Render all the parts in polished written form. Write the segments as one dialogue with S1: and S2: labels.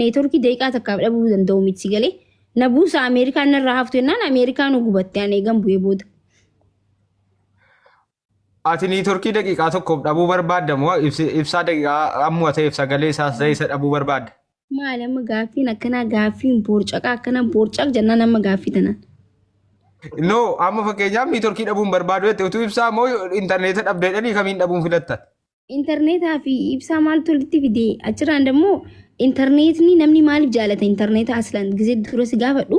S1: Neetworkii daqiiqaa takkaaf dhabuu danda'u miti si galee. Na buusa Ameerikaan narraa haftu jennaan Ameerikaan gubatte ani eegan bu'ee booda.
S2: Ati niitorkii daqiiqaa tokkoof dhabuu barbaadda moo ibsaa daqiiqaa ammuma ta'eef sagalee isaas ta'e isa dhabuu barbaadda?
S1: Maali amma gaaffiin akkanaa gaaffiin boorcaqaa akkanaa boorcaq jennaan amma gaaffii tanaan.
S2: No, amma fakkeenyaaf niitorkii dhabuun barbaadu jette utuu ibsaa moo intarneeta dhabdee jedhanii kamiin dhabuun filatta?
S1: Intarneetaa fi ibsaa maaltu walitti fide? Achirraan immoo intarneetni namni maaliif jaalata intarneeta aslan gisee dura si gaafadhu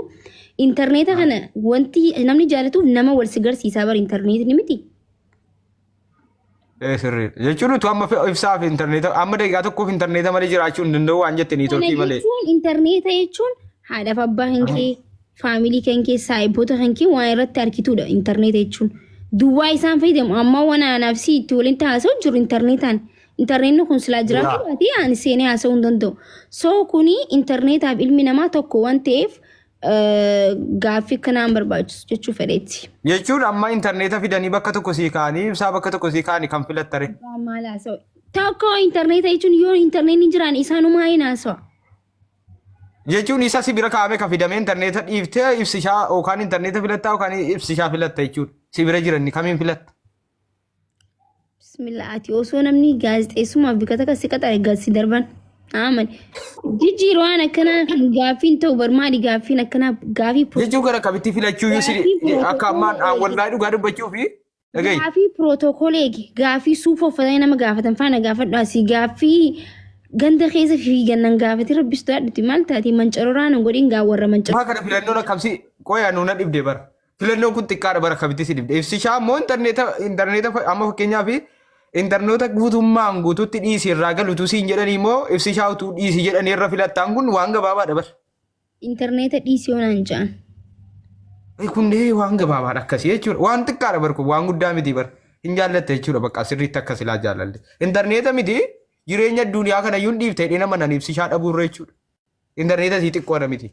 S1: intarneeta kana wanti namni jaalatuuf nama wal si garsiisaa bar intarneetni miti.
S2: Ee sirriidha. Jechuun utuu amma ibsaa fi intarneeta amma daqiiqaa tokkoof intarneeta malee jiraachuu hin danda'u waan jette
S1: Kana
S2: niitorkii malee.
S1: jechuun intarneeta jechuun haadhaaf abbaa kan kee faamilii kan kee saayibboota kan kee waan irratti argitudha intarneeta jechuun. Duwwaa isaan fayyadamu amma waan anaaf si itti waliin haasa'u jiru intarneetaan. Intarneetni kun silaa jiraachuu baate ani seenee haasa'uu hin danda'u. So kuni intarneetaaf ilmi namaa tokko waan ta'eef gaaffii akkanaa hin barbaachisu jechuu fedheetti.
S2: Jechuun amma intarneeta fidanii bakka tokko sii kaa'anii ibsaa bakka tokko sii kaa'anii kan filattare.
S1: Abbaan maal haasa'u? Tokko intarneeta jechuun yoo intarneetni hin jiraan isaanumaa hin haasa'a.
S2: Jechuun isa si bira kaa'ame ka fidamee intarneeta dhiiftee ibsishaa yookaan intarneeta filattaa yookaan ibsishaa filatta jechuudha. Si bira jiran kamiin filatta?
S1: Bismillah ati osoo namni gaazexeessummaaf bika takka si qaxare gad si darban. Aman. Jijjiir waan akkanaa kan gaaffiin ta'u bar maali gaaffiin akkanaa gaaffii
S2: Jechuun gara kamitti filachuu iyyuu si
S1: Gaaffii
S2: akka ammaan
S1: pirootokoolii
S2: wallahi dhugaa dubbachuu fi dhagahi.
S1: Gaafii pirootokoolii eegi. Gaafii suufa uffatanii nama gaafatan faana gaafadhu asii. Gaafii ganda keessa fiigan nan gaafati rabbi sodaadhuti maal taati mancaroraa nan godhin gaa warra mancaroo.
S2: Maa kana filannoon akkamsi qoya nuuna dhibde bara. Filannoon kun xiqqaadha bara akkamitti si dhibde. Ibsishaa immoo intarneeta intarneeta amma fakkeenyaaf intarneeta guutummaan guututti dhiisi irraa galutu siin jedhanii immoo ibsishaa utuu dhiisi jedhanii irra filattaan kun waan gabaabaadha bara.
S1: Intarneeta dhiisi yoo naan ja'an.
S2: Kun waan gabaabaadha akkasii jechuudha. Waan xiqqaadha bar kun waan guddaa miti bar. Hin jaallatte jechuudha bakka sirriitti akka silaa jaallalle. Intarneeta miti jireenya addunyaa kana iyyuu hin dhiifte jedhee nama nan ibsishaa dhabuurra jechuudha. Intarneeta isii xiqqoodha miti.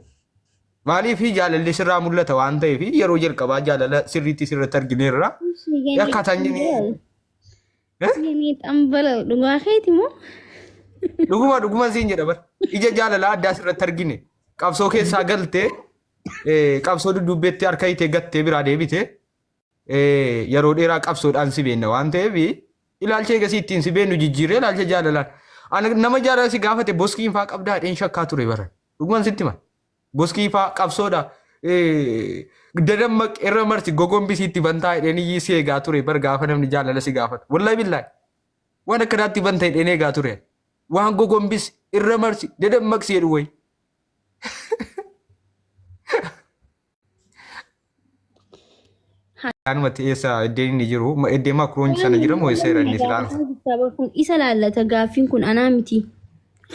S2: Maaliif jaalalli sirraa mul'ata waan ta'eef yeroo jalqabaa jaalala sirriitti sirratti argineerra. Akkaataan inni
S1: Yanii xambalal dhugaa keeti moo?
S2: Dhuguma dhuguma siin jedha bar. Ija jaalalaa addaa sirratti argine. Qabsoo keessaa galtee qabsoo dudduubbeetti harka hiitee gattee biraa deebite yeroo dheeraa qabsoodhaan si beenna waan ta'eef ilaalcha eegasii ittiin si beennu jijjiirree ilaalcha jaalalaan. Ani nama jaalala si gaafate boskiin faa qabdaa jedheen shakkaa ture bara. Dhuguman sitti hima. Boskii faa qabsoodha. Dadammaq irra marsi gogombisii itti bantaa jedheen iyyii si eegaa ture bar gaafa namni jaalala si gaafatu. Wallahi billaahi. Waan akkanaatti banta jedheen eegaa ture. Waan gogombisi irra marsi dadammaqsi jedhu wayi. Anumatti eessa iddeen inni jiru iddee makroon sana jira moo eessa jira inni silaan
S1: Kun isa laallata gaaffiin kun anaa miti.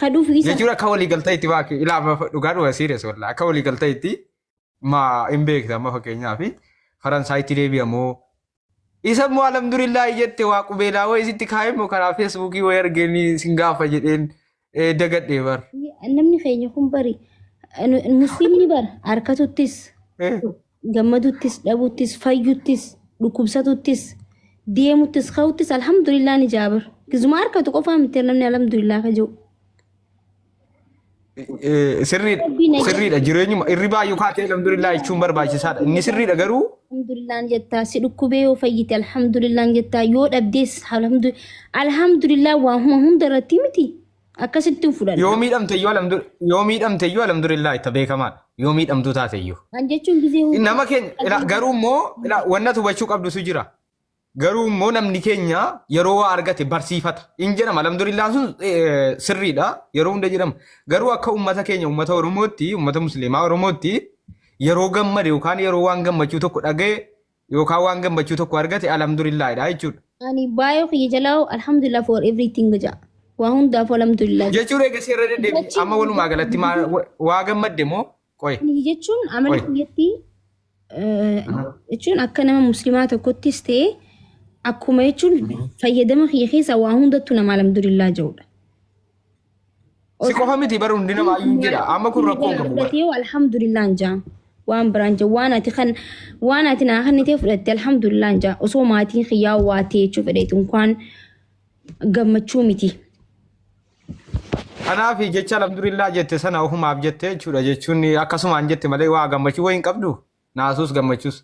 S1: Kadhuuf isa.
S2: Jechuun akka waliigaltee itti baaki ilaa dhugaa dhugaa serious walla akka waliigaltee itti ma hin beekta amma fakkeenyaaf Faransaayitti deebi'a moo isa immoo alhamdulillaahi jette waa qubeelaa wayii sitti kaa'e immoo karaa feesbuukii wayii argeen sin gaafa jedheen dagadhee bar.
S1: Namni keenya kun bari musliimni bara harkatuttis gammaduttis dhabuttis fayyuttis dhukkubsatuttis deemuttis ka'uttis alhamdulillah ni jaabar. Gizuma harkatu qofaa miti namni alhamdulillah ka jiru.
S2: Sirriidha. Sirriidha jireenyuma irribaa iyyuu kaatee alhamdulillah jechuun barbaachisaadha. Inni sirriidha garuu
S1: Alhamdulillah jettaa si dhukkubee yoo fayyite alhamdulillah jettaa yoo dhabdees alhamdulillah waa huma hunda irratti miti akkasitti hin fudhadha.
S2: Yoo miidhamte iyyuu yoo miidhamte iyyuu alhamdulillah itti beekamaadha. Yoo miidhamtuu taate iyyuu.
S1: Kan jechuun gizee hunda
S2: Nama keenya garuu immoo wanna hubachuu qabdutu jira. Garuu immoo namni keenya yeroo waa argate barsiifata. In jedhama alhamdulillaan sun sirriidha yeroo hunda jedhama. Garuu akka uummata keenya uummata Oromootti uummata Musliimaa Oromootti yeroo gammade yookaan yeroo waan gammachuu tokko dhaga'e yookaan waan gammachuu tokko argate alhamdulillaahidha jechuudha.
S1: Ani baay'ee kiyya jalaa alhamdulillah for everything ja'a. Waa hundaafuu alhamdulillah.
S2: Jechuun eega seerra deddeebi amma walumaa galatti waa gammadde moo qoy.
S1: Ani jechuun amala
S2: Qoy.
S1: kiyyatti jechuun akka nama muslimaa tokkottis ta'e akkuma jechuun fayyadama kiyya keessa waa hundattuu nama alhamdulillah jedhudha.
S2: Si qofa miti bara hundi namaayyuu hin jedha. Amma kun rakkoo hin qabu bara.
S1: Fudhatee alhamdulillah hin jaa. Waan biraan jaa waan ati kan waan ati naa kennitee fudhatte alhamdulillah hin jaa. Osoo maatiin kiyyaa waa ta'e jechuu fedheetu inkwaan gammachuu miti.
S2: Kanaaf jecha alhamdulillah jette sana ofumaaf jette jechuudha jechuun akkasumaan jette malee waa gammachuu wayi hin qabdu. Naasuus gammachuus.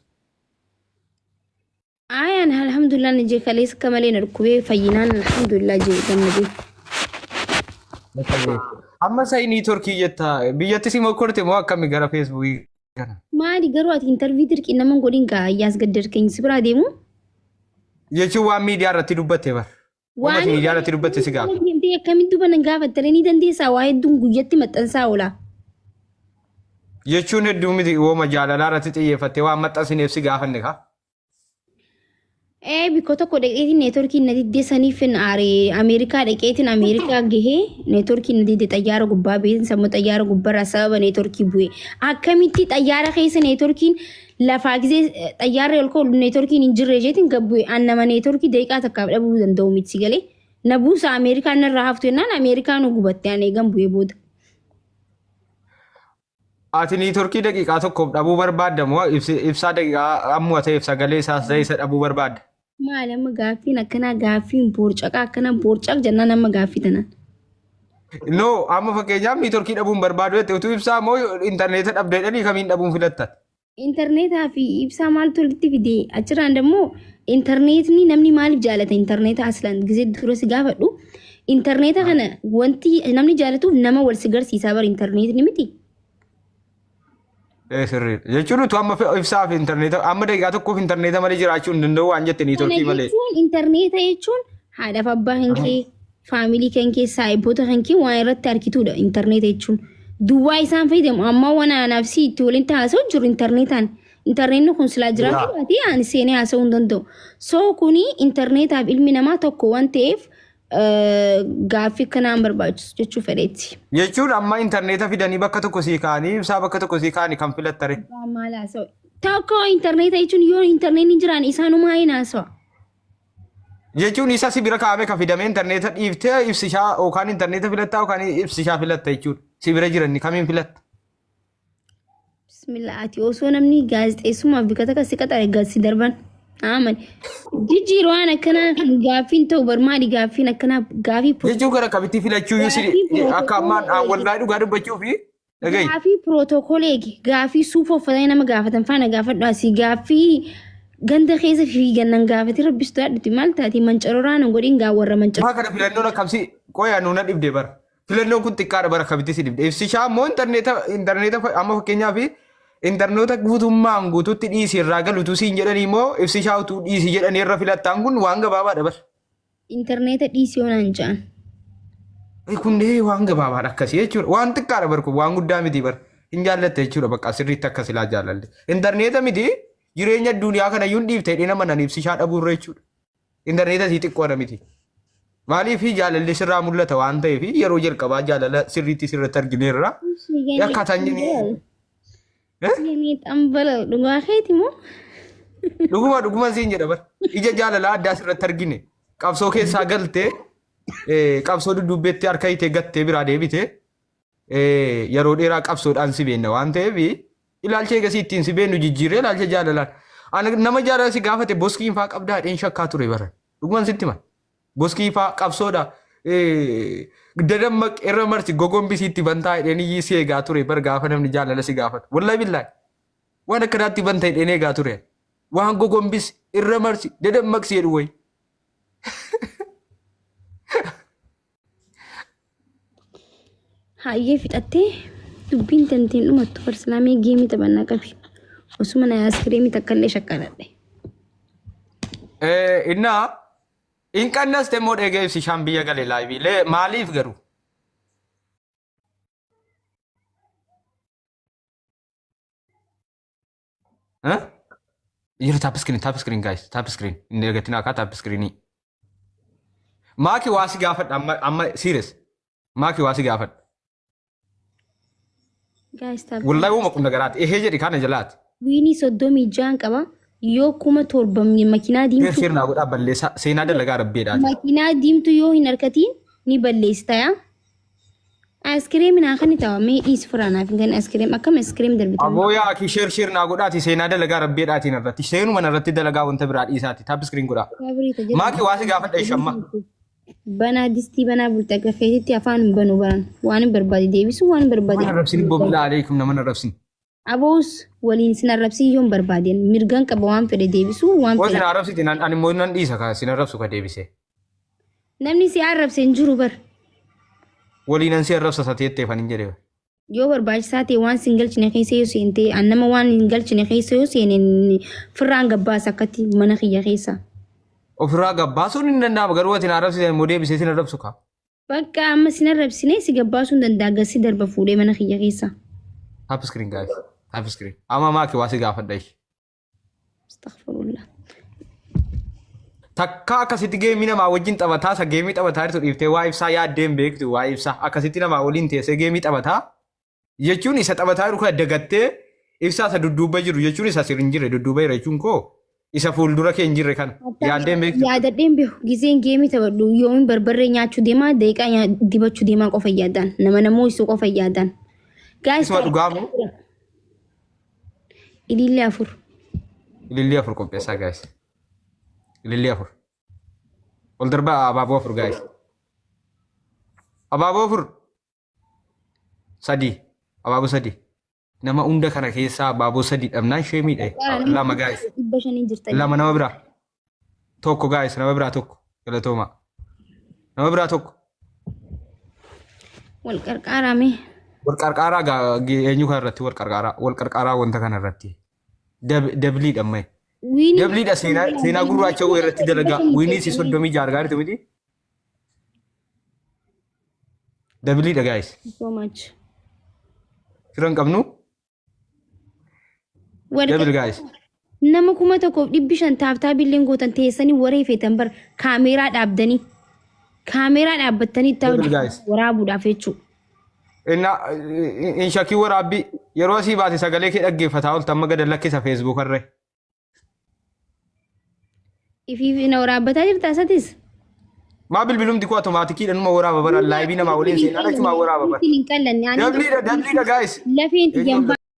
S1: Ayaan alhamdulillah ni jee kaleessa akka malee na dhukkubee fayyinaan alhamdulillah jee gammadee.
S2: Amma sa'i niitoorkii jetta biyyatti si mokkorte moo akkami gara feesbuukii kana?
S1: Maali garuu ati intarvii dirqii nama hin godhin gaa ayyaas gaddarkeenya si biraa deemu.
S2: Jechuun waan miidiyaa irratti dubbatte bar. Waan
S1: Waan
S2: miidiyaa irratti dubbatte si gaafa.
S1: deemtee akkamitti duba nan gaafattare ni dandeessaa waa hedduun guyyatti maxxansaa oola.
S2: Jechuun hedduu miti wooma jaalalaa irratti xiyyeeffattee waan maxxansineef si gaafanne kaa.
S1: Ee bikko tokko dhaqeetiin neetworkiin na diddee saniif hin aare Ameerikaa dhaqeetiin Ameerikaa gahee neetworkiin na didde xayyaara gubbaa beetiin sammuu xayyaara gubbarraa sababa neetworkii bu'e. Akkamitti xayyaara keessa neetworkiin lafaa gisee xayyaarri ol ka'u neetworkiin hin jirre jeetiin gad bu'e. An nama neetworkii daqiiqaa takkaaf dhabuu danda'u miti si galee. Na buusa Ameerikaan narraa haftu jennaan Ameerikaan gubatte an eegan bu'ee booda.
S2: Ati niitorkii daqiiqaa tokkoof dhabuu barbaadda moo ibsaa daqiiqaa ammuma ta'eef sagalee isaas ta'e isa dhabuu barbaadda?
S1: Maali amma gaaffiin akkanaa gaaffiin boorcaqaa akkanaa boorcaq jennaan amma gaaffii tanaan.
S2: No, amma fakkeenyaaf niitorkii dhabuun barbaadu jette utuu ibsaa moo intarneeta dhabde jedhanii kamiin dhabuun filatta?
S1: Intarneetaa fi ibsaa maaltu walitti fide achirraan immoo intarneetni namni maaliif jaalata intarneeta aslan gisee dura si gaafadhu intarneeta kana wanti namni jaalatuuf nama wal si garsiisaa bar intarneetni miti.
S2: Ee sirriidha. Jechuun utuu amma ibsaa fi intarneeta amma daqiiqaa tokkoof intarneeta malee jiraachuu hin danda'u waan jette
S1: Kana
S2: niitorkii malee.
S1: jechuun intarneeta jechuun haadhaaf abbaa kan kee faamilii kan kee saayibboota kan kee waan irratti harkituudha intarneeta jechuun. Duwwaa isaan fayyadamu amma waan anaaf si itti waliin haasa'u jiru intarneetaan. Intarneetni kun silaa jiraachuu baate ani seenee haasa'uu hin danda'u. So kuni intarneetaaf ilmi namaa tokko waan ta'eef gaaffii akkanaa hin barbaachisu jechuu fedheetti.
S2: Jechuun amma intarneeta fidanii bakka tokko sii kaa'anii ibsaa bakka tokko sii kaa'anii kan filattare.
S1: Abbaan maal haasa'u? Tokko intarneeta jechuun yoo intarneetni hin jiraanne isaanumaa hin haasa'a.
S2: Jechuun isa si bira kaa'ame ka fidamee intarneeta dhiiftee ibsishaa yookaan intarneeta filattaa yookaan ibsishaa filatta jechuudha. Si bira jiran kamiin filatta?
S1: Bismillah ati osoo namni gaazexeessummaaf bika takka si qaxare gad si darban. Aman. Jijjiir waan akkanaa kan gaaffiin ta'u bar maali gaaffiin akkanaa gaafii
S2: Jechuun gara kamitti filachuu iyyuu si
S1: Gaafii
S2: akka ammaan
S1: pirootokoolii
S2: wallahi dhugaa dubbachuu fi dhagahi.
S1: Gaafii pirootokoolii eegi. Gaafii suufa uffatanii nama gaafatan faana gaafadhu asii gaafii ganda keessa fiigan nan gaafati rabbi sodaadhuti maal taati mancaroraa nan godhin gaa warra mancaroo.
S2: Maa kana filannoon akkamsi qoyaa nuuna dhibde bara. Filannoon kun xiqqaadha bara akkamitti si dhibde. Ibsishaa immoo intarneeta intarneeta amma fakkeenyaaf intarneeta guutummaan guututti dhiisi irraa galutu siin jedhanii immoo ibsishaa utuu dhiisi jedhanii irra filattaan kun waan gabaabaadha bara.
S1: Intarneeta dhiisi yoo naan ja'an.
S2: Kun waan gabaabaadha akkasii jechuudha. Waan xiqqaadha bar kun waan guddaa miti bar. Hin jaallatte jechuudha bakka sirriitti akka silaa jaallalle. Intarneeta miti jireenya addunyaa kana iyyuu hin dhiifte jedhee nama nan ibsishaa dhabuurra jechuudha. Intarneeta isii xiqqoodha miti. Maaliif jaalalli sirraa mul'ata waan ta'eef yeroo jalqabaa jaalala sirriitti sirratti argineerra. Akkaataan inni
S1: Yemee xambala dhugaa keeti moo?
S2: Dhuguma dhuguma siin jedha bar. Ija jaalalaa addaa sirratti argine. Qabsoo keessaa galtee qabsoo dudduubbeetti harka hiitee gattee biraa deebite yeroo dheeraa qabsoodhaan si beenna waan ta'eef ilaalcha eegasii ittiin si beennu jijjiirree ilaalcha jaalalaan. Ani nama jaalala si gaafate boskiin faa qabdaa jedheen shakkaa ture bara. Dhuguman sitti hima. Boskii faa qabsoodha. Dadammaq irra marsi gogombisii itti bantaa jedheen iyyii si eegaa ture bar gaafa namni jaalala si gaafatu. Wallahi billaahi. Waan akkanaatti banta jedheen eegaa ture. Waan gogombisi irra marsi dadammaqsi jedhu wayi.
S1: Hayyee fixattee dubbiin tanteen dhumattu barsilaamee geemii taphannaa qabi. Osuma na ayiskiriimii takka illee shaqqaladhe.
S2: Innaa hin qannaste immoo dheegee ibsishaan biyya gale laayiviilee maaliif garuu? Yeroo tap screen tap screen guys tap screen hin eeggatinaa kaa tap screenii. Maaki waa si gaafadha amma amma serious. Maaki waa si gaafadha.
S1: Guys tap.
S2: Wallahi uuma qubna garaati. Ehee jedhi kana jalaati.
S1: Wiinii 36 qaba. Yoo 7000 makiinaa
S2: Sheer
S1: diimtuu
S2: sheer naa godhaa balleessaa seenaa dalagaa rabbeedhaati.
S1: makiinaa diimtuu yoo hin harkatiin ni balleessita yaa. Ayiskiriimii naa kan ta'a mee dhiisi furaa naaf hin kennu ayiskiriim akkam ayiskiriim darbitan.
S2: Aboo yaa akii sheer sheer naa godhaati seenaa dalagaa rabbeedhaatiin irratti seenuma irratti dalagaa wanta biraa dhiisaati tap screen godhaa.
S1: Saabrii tajaajila.
S2: Maaki waa si gaafadha ishamma.
S1: Banaa distii banaa bulti akka feetitti afaan hin banu baran. Waan hin barbaade deebisu waan hin barbaade.
S2: Nama arrabsin bobila aleekum nama arrabsin.
S1: Aboos waliin sin arrabsii yoon barbaadeen mirgan qaba waan fedhe deebisuu waan
S2: Waan sin
S1: fedhe.
S2: arrabsite ani immoo nan dhiisa ka sin arrabsu ka deebisee.
S1: Namni si arrabse hin jiru bar.
S2: Waliin an si arrabsa sa teetteef ani hin jedhe.
S1: Yoo barbaachisaa ta'e waan sin galchine keessa yoo seente an nama waan hin galchine keessa yoo seene firraan gabbaasa akkatti mana kiyya keessa.
S2: Ofirraa gabbaasuun hin danda'amu garuu ati na arrabsite immoo deebisee sin arrabsu ka.
S1: Bakka amma sin arrabsine si gabbaasuu hin danda'a gasi darba fuudhee mana kiyya keessa.
S2: Tap screen guys. Tap screen. Amma maaki waa si gaafadha ishee.
S1: Astaghfirullah.
S2: Takka akkasitti geemii namaa wajjin taphataa isa geemii taphataa jirtu dhiiftee waa ibsaa yaaddee hin beektu waa ibsaa akkasitti namaa waliin teessee geemii taphataa jechuun isa taphataa jiru kana dagattee ibsaa isa dudduuba jiru jechuun isa sirri hin jirre dudduuba jira jechuun koo isa fuuldura kee hin jirre kana yaaddee hin beektu.
S1: Yaadadheen beeku giseen geemii taphadhu yoomiin barbarree nyaachuu deemaa daqiiqaa dibachuu deemaa qofa yaadaan nama namoo isuu qofa yaadaan. Guys,
S2: Isuma dhugaa moo?
S1: Ilillee 4.
S2: Ilillii 4 qopheessaa guys. Ilillii 4. Ol darbaa abaaboo 4 guys. Abaaboo 4. 3. Abaaboo 3. Nama hunda kana keessaa abaaboo 3 dhabnaan ishee miidhe. 2 guys.
S1: 500 jirtanii.
S2: 2 nama biraa. 1 guys nama biraa 1. Galatooma. Nama biraa 1.
S1: Wal qarqaarame.
S2: Wal qarqaaraa eenyu kana irratti wal qarqaaraa wal qarqaaraa wanta kana irratti. Dabliidha ammayya.
S1: Wiinii
S2: Dabliidha seenaa gurraacha wayii irratti dalagaa. Wiinii si 36 argaa jirtu miti. Dabliidha guys.
S1: So much.
S2: Fira hin qabnu.
S1: Wal
S2: Double guys.
S1: Nama 1500 taaptaabiilleen gootan teessanii waree feetan bar kaameeraa dhaabdanii kaameeraa dhaabbattanii
S2: Double guys.
S1: waraabuudhaaf jechuudha.
S2: Inna in shakkii waraabbii yeroo asii baate sagalee kee dhaggeeffataa oolta amma gad lakkisa Facebook irra.
S1: Ifiif na waraabbataa jirta asatis.
S2: Maa bilbilumti koo atomaatikiidha numa waraaba bara laayibii namaa waliin seenaa achumaa waraaba bara.
S1: Hin qallanne ani
S2: Dabliidha dabliidha guys.
S1: lafeen tiyyan.